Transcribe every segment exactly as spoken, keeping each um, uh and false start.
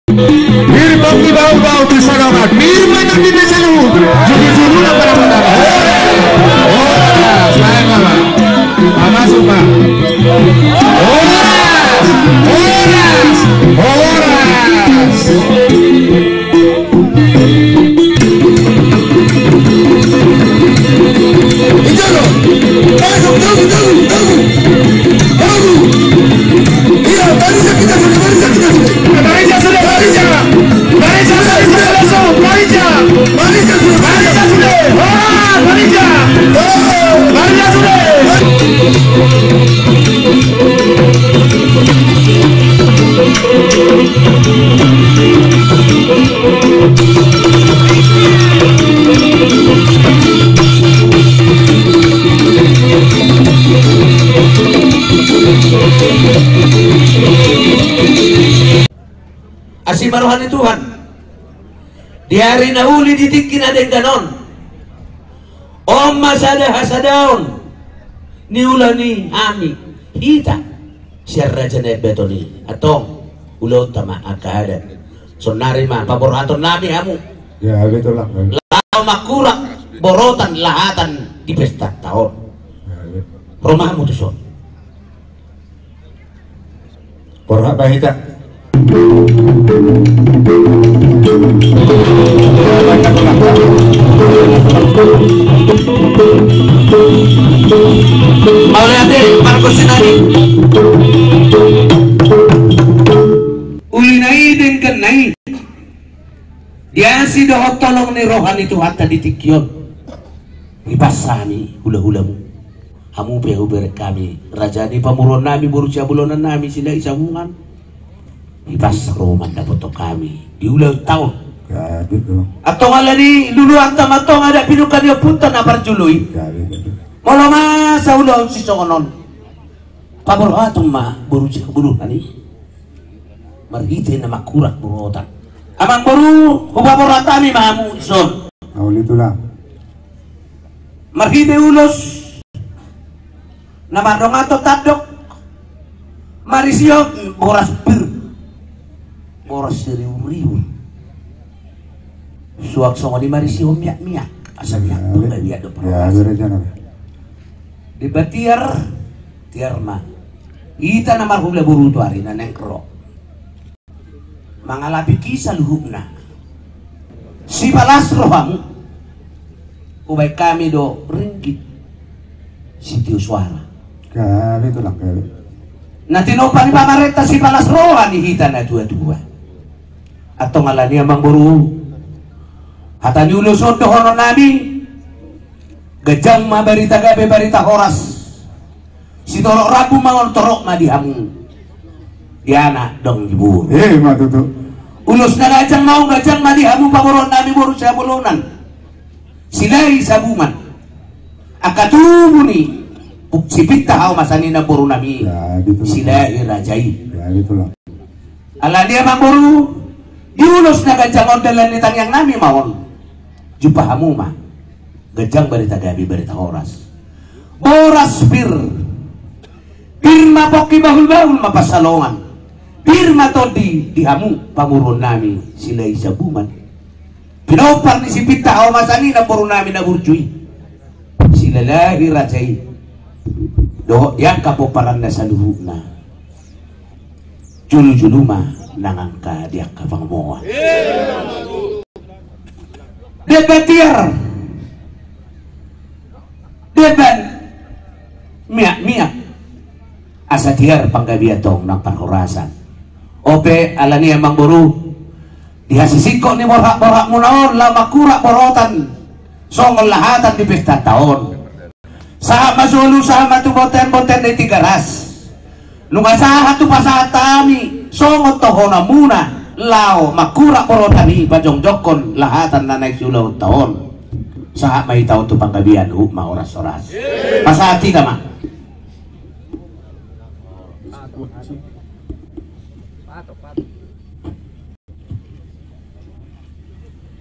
Pir pongki bahul-bahul tu sadongan. Pir ma tondi na saluhut. Jujur-jujur na pada-pada. Horas, lae ma. Masuk ma. Horas, horas, horas. Asi ma roha ni Tuhan. Di ari na uli di tingki na denggan on, on ma sada hasadaon niula ni hami hita sian Raja Naibato i. Antong, ulaonta ma angka adat. Saonnari ma paborhaton nami hamu. Ya, betul lah. Laho mangkurak borotan lahatan di pesta taon. Ya, betul. Ro ma hamu tuson. Borhat ma hita. Mauliate, Markus Sinani. Uli na i denggan na i. Di asi dohot holong ni roha ni Tuhanta di tingki on. Hipas hami hula-hulamu. Hamu pe hubereng hami raja ni pamoruon nami, boru sihabolonan nami Silahi Sabungan. Hipas ro mandapothon hami di ulaonta on. Ya, betul. Antong ala ni luluanta ma antong adat pinungka ni ompunta na parjolo i. Ya, betul. Molo masa ulaon sisongon on, paborhaton ma boru sihabolonan i. Marhite na mangkurak borotan. Amangboru, hupaborhat hami ma hamu dison. Uli, Tulang. Marhite ulos na mardongan tandok, marisihon boras pir, boras siriur-riur. Suang songon i marisihon miak-miak, asa miak. Ya, pir, ya, biar do ya, paras. Biar aja, nah. Di batiar, tiar ma. Hita na marhula boru tu ari na naeng ro. Mangalapiki saluhutna. Sipalas rohamu. Hubaen hami do ringgit sitio suara. Gabe, Tulang, gabe. Na tinompa ni pamarenta sipalas roha ni hita na tua-tua. Antong ala ni i, Amangboru, hata ni ulos on dohonon nami. Ganjang ma barita gabe, barita horas. Sitorop rambu ma on, torop ma di hamu, di anak dohot di boru. Eh, ma tutu. Ulos na ganjang ma on, ganjang ma di hamu pamoruon nami boru sihabolonan Silahi Sabungan. Angka tubu ni sipinta haomasan ni namboru nami. Ya, betul. Silahi raja i. Ya, betul lah. Ala ni i, Amangboru, di ulos na ganjang on, dalan ni tangiang nami ma on. Jumpa hamu ma. Ganjang barita gabe, barita horas. Boras pir. Pir ma pongki, bahul-bahul ma pansalongan. Pir ma tondi di hamu pamoruon nami Silahi Sabungan. Pinompar ni sipinta haomasan i namboru nami na burju i, Silahi raja i, dohot di angka pomparanna saluhutna. Jolo-jolo ma nang angka di angka pangomoan. Demban tiar, demban miak-miak, asa tiar panggabean tong nang parhorasan. On pe ala ni i, Amangboru, di hasisingkop ni borhat-borhatmuna on laho mangkurak borotan songon lahatan di pestanta on. Sahat ma solu, sahat ma tu bontean-bontean na di Tigaras. Nunga sahat tu pasahat hami songon tohonanmuna laho mangkurak borotan i pajongjongkon lahatan na naeng siulaonta on. Sahat ma hita on tu panggabean, huhut ma horas-horas. Pasahat hita ma.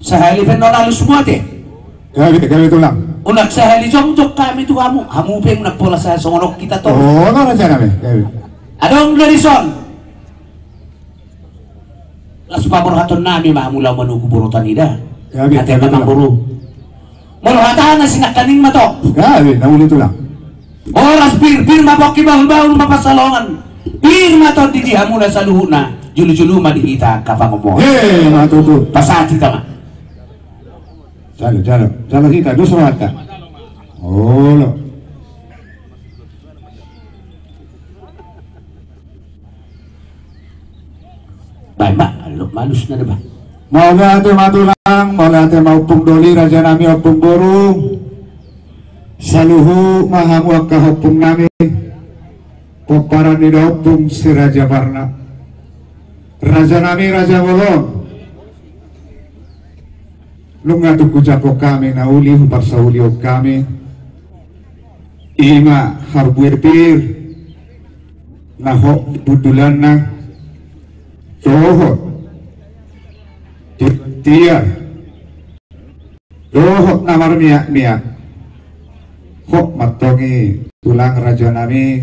Sahali pe non alus muat, eh. Gabe, gabe, Tulang. Unang sahali jongjong hami tu hamu, hamu pe unang pola sahat songon on hita tong. Oh, na raja nami, gabe. Adong do dison. Las paborhaton nami ma hamu laho manogu borotan i da. Gabe, gabe, Tulang. Molo hatana sinangkaning ma to. Gabe, na uli, Tulang. Horas pir, pir ma pongki, bahul, bahul ma pansalongan. Pir ma tondi di hamuna saluhutna, julu, julu ma di hita angka pangomoan. He, ma tutu. Pasahat hita ma. Jalo, jalo, jalo hita, dos rohanta. Olo. Baen ma, alop ma alusna da ba. Mauliate ma Tulang, mauliate ma Ompung Doli, raja nami, Ompung Boru. Saluhut ma hamu angka ompung nami. Pomparan ni da Ompung si Raja Parna. Raja nami, raja bolon. Nunga tung hujangkon hami na uli, huparsaulihon hami. I ma harbuer pir na hot bundulanna, dohot tiar, dohot na marmiak-miak. Hot ma antong i Tulang, raja nami,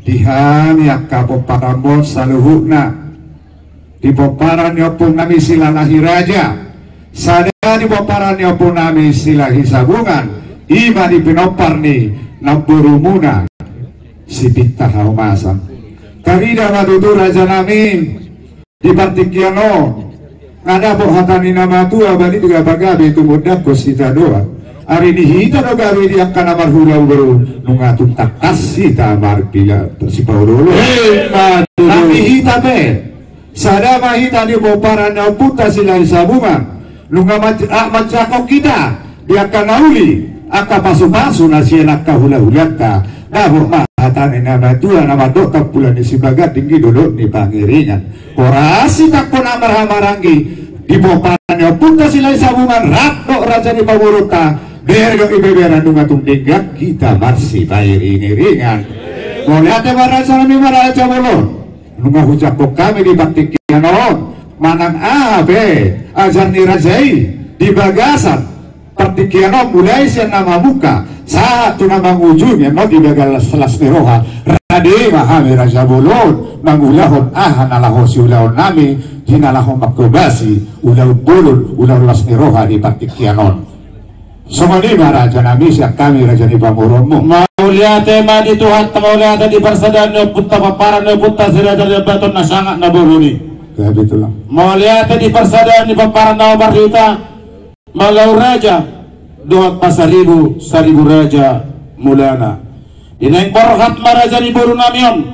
di hami angka pomparanmon saluhutna. Di pomparan ni ompung nami Silalahi Raja, sada di pomparan ni ompung nami Silahi Sabungan, i ma di pinompar ni namborumuna si Pinta Haomasan. Tarida ma tutu, raja nami, di partingkian on, nga dapot hata ni na matua, balintang pagabe tumundalhon sitadoan. Ari ni hita do gabe di angka na marhula, Boru, nunga tung tangkas hita marpila sipaolo-oloan. Emma tutu. Tapi hita pe, sada ma hita di pomparan ni ompunta Silahi Sabungan. Nunga manj-, ah, manjangkon hita di angka na uli, angka pasu-pasu na sian angka hula-hulanta. Dapot ma hata ni na matua na mandok: Tampulan ni Sibagat, tinggi dolok ni pangiringan. Horas hita angka na marhahamaranggi di pomparan ni ompunta Silahi Sabungan, rap dohot raja ni pamoruonta, bere dohot ibeberan, nunga tung denggan hita marsipairing-iringan. Mauliate ma, raja nami, ma raja bolon. Nunga hujangkon hami di partingkian on, manang aha pe ajar ni raja i di bagasan partingkian on, mulai sian na mamungka sahat tu na mangujungi, annon di bagasan las ni roha. Rade ma hami, raja bolon, mangulahon aha na laho siulaon nami di na laho manghobasi ulaon bolon, ulaon las ni roha di partingkian on. Songon i ma, raja nami, sian hami raja ni pamoruonmu. Mauliate ma di Tuhanta, mauliate di parsadaan ni ompunta, pomparan ni ompunta si Raja Riambaton na sangap na bolon i. Gabe, Tulang. Mauliate di parsadaan ni pomparan na hombar hita, Malau Raja dohot Pasaribu, Saribu Raja mulana. Di naeng borhat ma raja ni boru nami on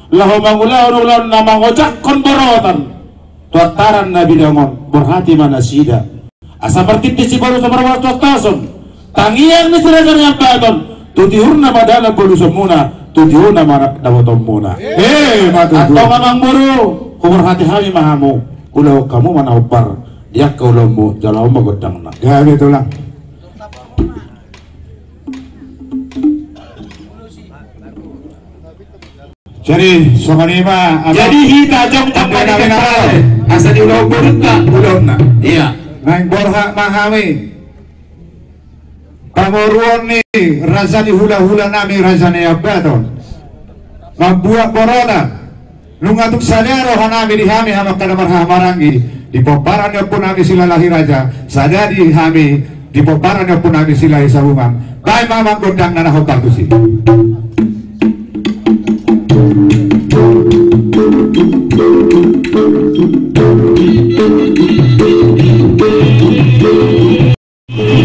laho mangulahon ulaon na mangojakhon borotan tu antaran na bidang on, borhati ma nasida. Asa martindis siboru, asa marbolas tu antason tangiang ni si Raja Riambaton, tu tihurna ma dalan bolusonmuna, tu tihurna ma dapotonmuna. Emma tutu. Antong, amang boru, huborhati hami ma hamu, ulahon hamu ma na hombar di angka ulaonmu, jalo on ma gondangna. Gabe, Tulang. Jadi songon i ma, jadi hita jongjong ma di tempat, asa diulahon borunta ulaonna. Iya. Naeng borhat ma hami, pamoruon ni raja ni hulahula nami, Raja Riambaton, mambuat borotan. Nunga tung sada roha nami di hami, hamu angka na marhahamaranggi, di pomparan ni ompu nami Silalahi Raja, sada di hami di pomparan ni ompu nami Silahi Sabungan. Baen ma, amang, gondangna na hombar tusi.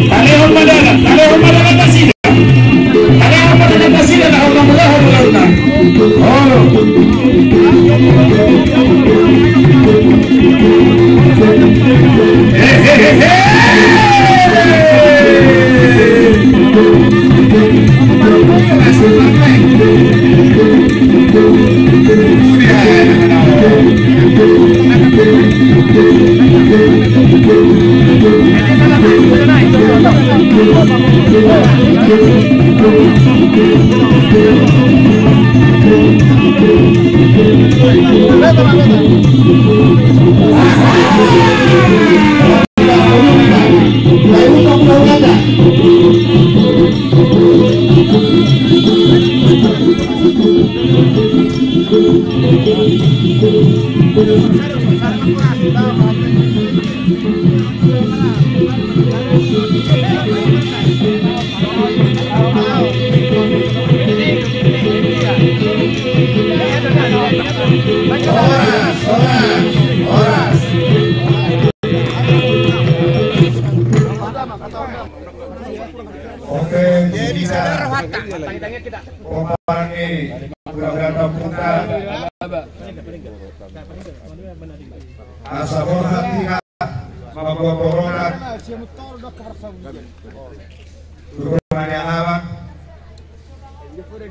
Talehon ma dalan, talehon ma dalan nasida. Talehon ma dalan nasida, na hombar, hombar, hombar. Olo. He, he, he, he. Jadi, saudara, watak. Kompak ni keluarga Tamputa. Asa borhat hita mamboan borona. Turun mania awan.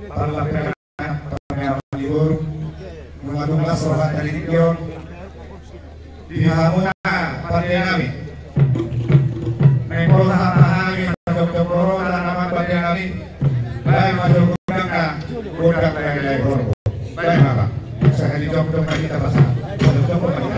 Parlapena. Nunga tumbas rohanta di tingki on. Di hamuna pande nami. Naeng pola hami manjokjok roha na nama pande nami. Baen ma jo gondang na gondang na nilai horbo. Baen ma. Sahali jokjok ma hita pasahat. Jokjok ma hita.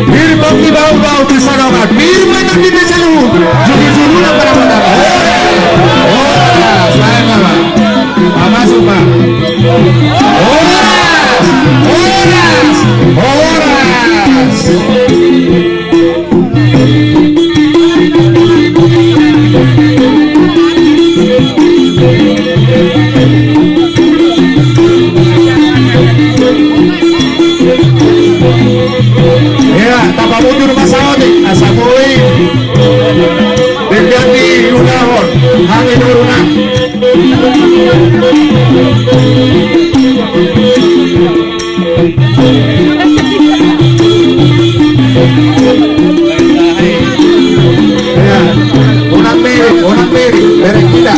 Pir ma di bau-bau di sadongan, pir ma di desa luhut, jujur-jujur na pada-pada. Horas, lain apa? Apa sumpah? Horas, horas, horas. Ia, tapamujur ma saotik, asa boi. Denggan ni ulahon, hami doruna. Unang beri, unang beri, beri kita.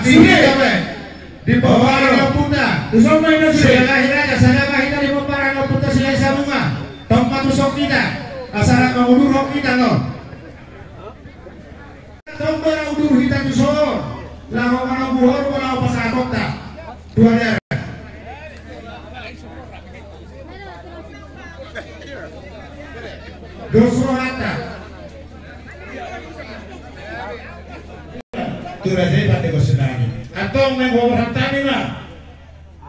Sude. Di pomparan ni ompunta. Tuson ma hita sude. Silahi raja, sada ma hita di pomparan ni ompunta Silahisabungan. Tong ma tuson hita. Asa rap mangudurhon hita on. Tong ma na udur hita tuson. Laho manogu horbo laho pasahathonta. Tuan. Dos rohanta. Tu raja i pande bosi nami. Antong naeng huborhat hami ma.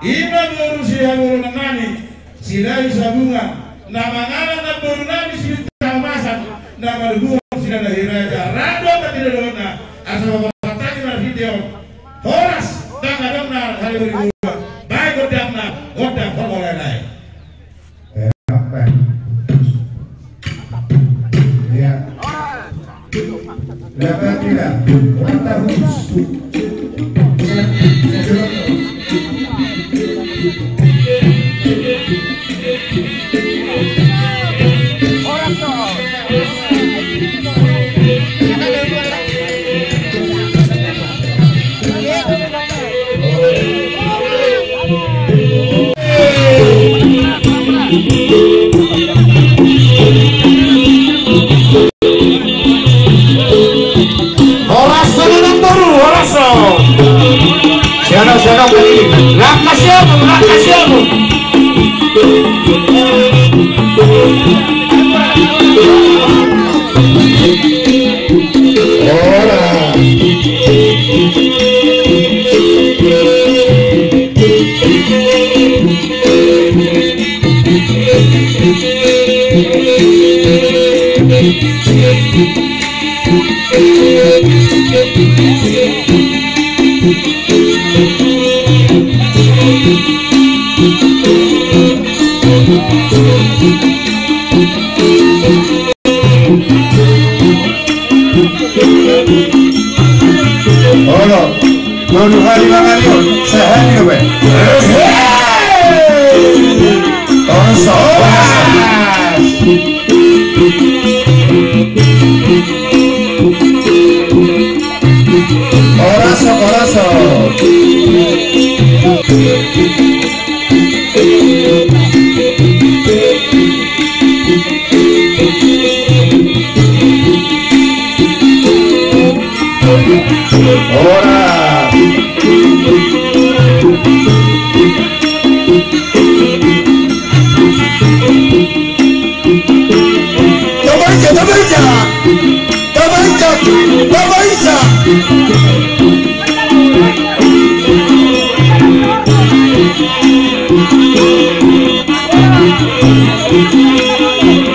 Ima boru Sihaburon nami, Silahisabungan, na mangalap namboru nami Sibintang Masak, na manubuhon Silahi raja, rap dohot na tinadohonna, asa huborhat hami marhite on. Horas, ndang adong na halimbur-limburan, baen gondangna, gondang horbo lae-lae. Iya. Dapat tidak? Mantap, Gus. Horas do, namboru, horas do. Siapa, siapa tadi? Rap ma siapa, rap ma siapa? Olo, tolu hali mangan i, sahali dope. Horas, horas. Horas, horas. Ora. Tabaca, tabaca. Tabaca, tabaca.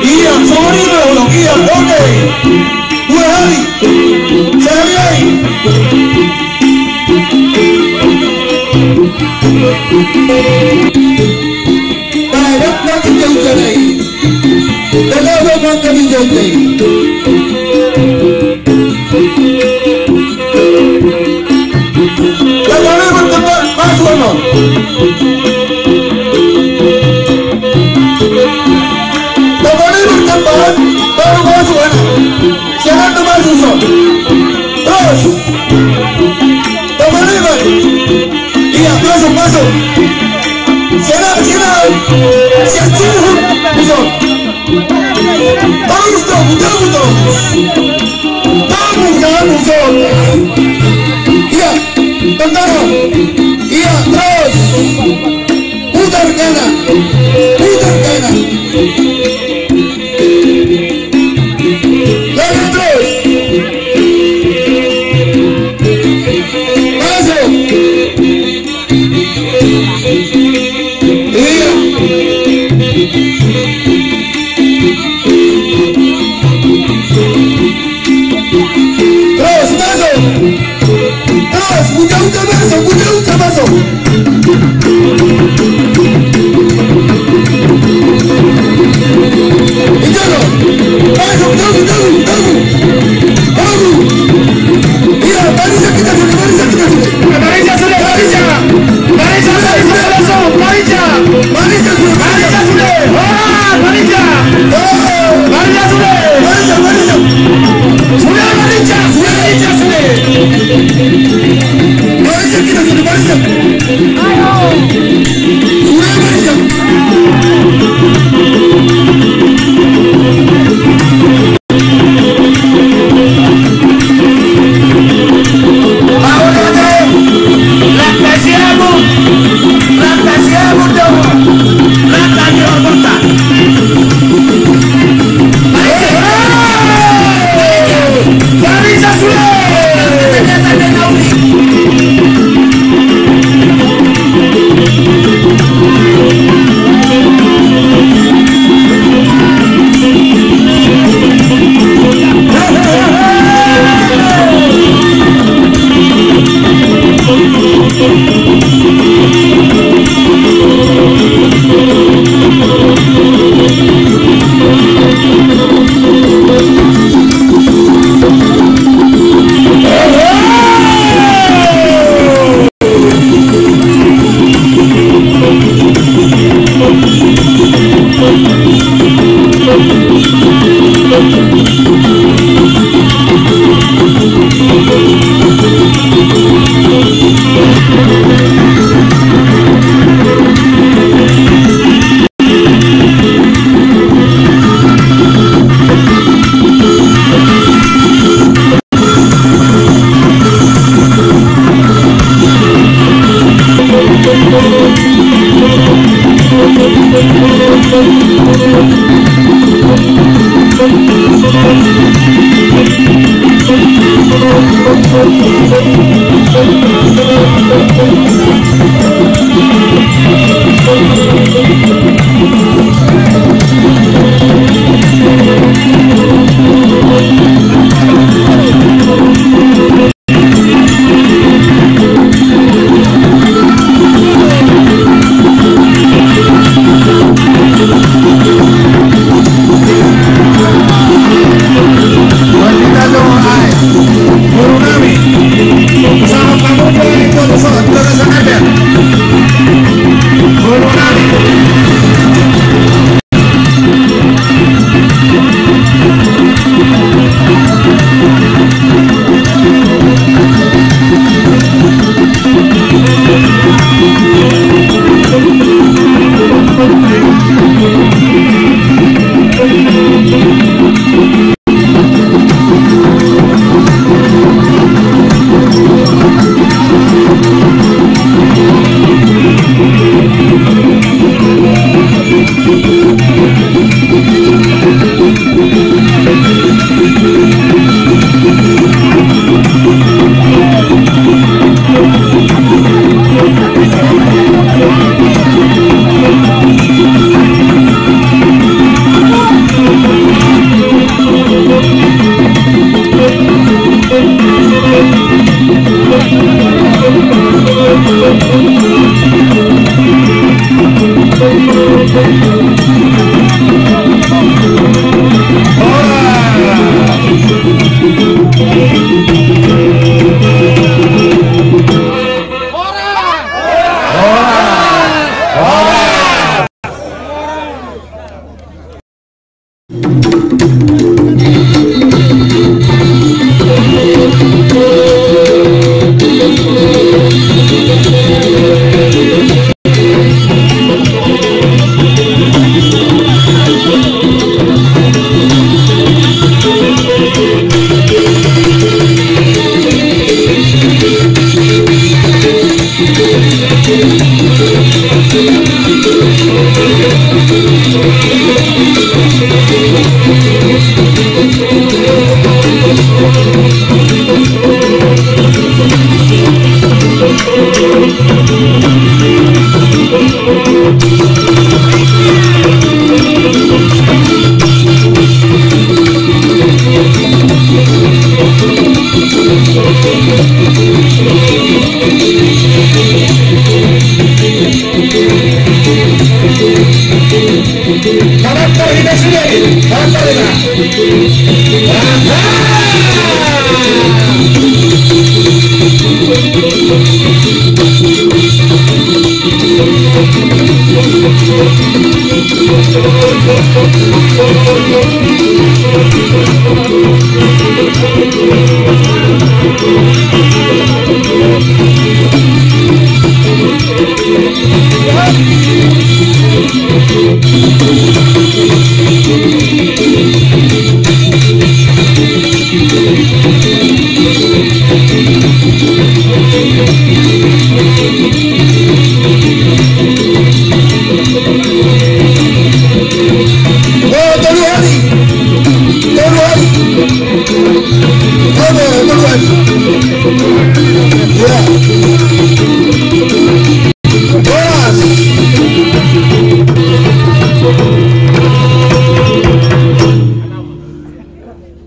Ia, songon i ma, Ulok, ia, oke. Dua hali. Sahali lai. Bae, dap, dap, jauh, jauh, jauh. Dap, dap, dap, dap, jauh, jauh, jauh. Dap, dap, dap, dap, masuk, ano. Dap, dap, dap, dap, baru masuk, ano. Siapa tu masuk, so? Terus. Teman-teman. Iya, masuk, masuk. Senang, senang. Siap, siap. Masuk. Terus, terus, terus, terus. Terus, terus, terus. Iya, tentara. Iya, terus. Putar kanan. Putar kanan. Lagi terus. Masuk. Iya. Terus, masuk. Terus, uca-uca masuk, uca-uca masuk.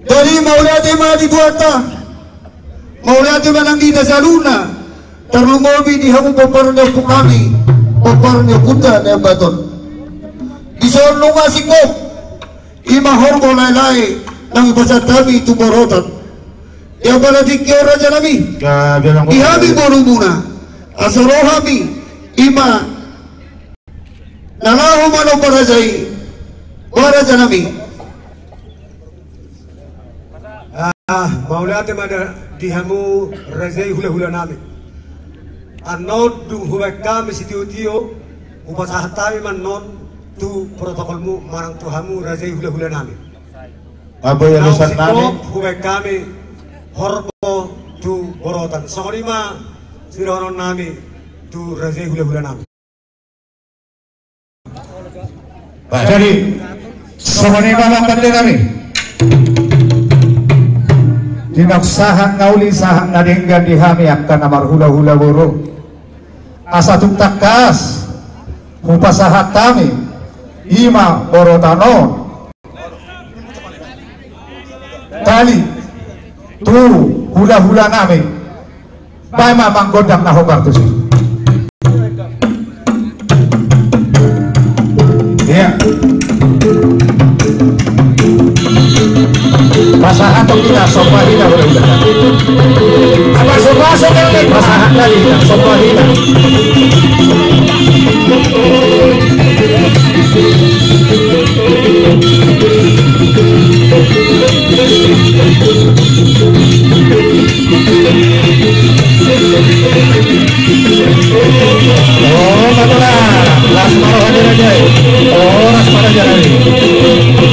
Jadi mauliate ma di Tuhanta, mauliate ma nang di na saluhutna, tarlumobi di hamu pomparan ni ompu nami, pomparan ni ompunta na Ambaton. Dison nunga singkop, ima horbo laelae naung hupasahat hami tu borotan. Ia pala tingki on raja nami, di hami borumuna, asa ro hami, ima na laho manomba raja i, ba raja nami. Ah, mauliate ma da di hamu raja i hulahula nami. Annon dung hubaen hami sitiotio, hupasahat hami ma annon tu protokolmu manang tu hamu raja i hulahula nami. Naung singkop hubaen hami horbo tu borotan. Songon i ma sidohonon nami tu raja i hulahula nami. Jadi songon i ma amang pande nami. Di na sahat na uli, sahat na denggan di hami angka na marhulahula boru. Asa tung tangkas hupasahat hami, ima borotan on, tali tu hulahula nami. Baen ma amang gondang na hombar tusi. Ia. Pasahathon hita somba hita, boleh udah. Apa somba, somba, pasahat hita somba hita. Oh, matola, las ma roha ni raja i. Oh, las ma roha ni raja i.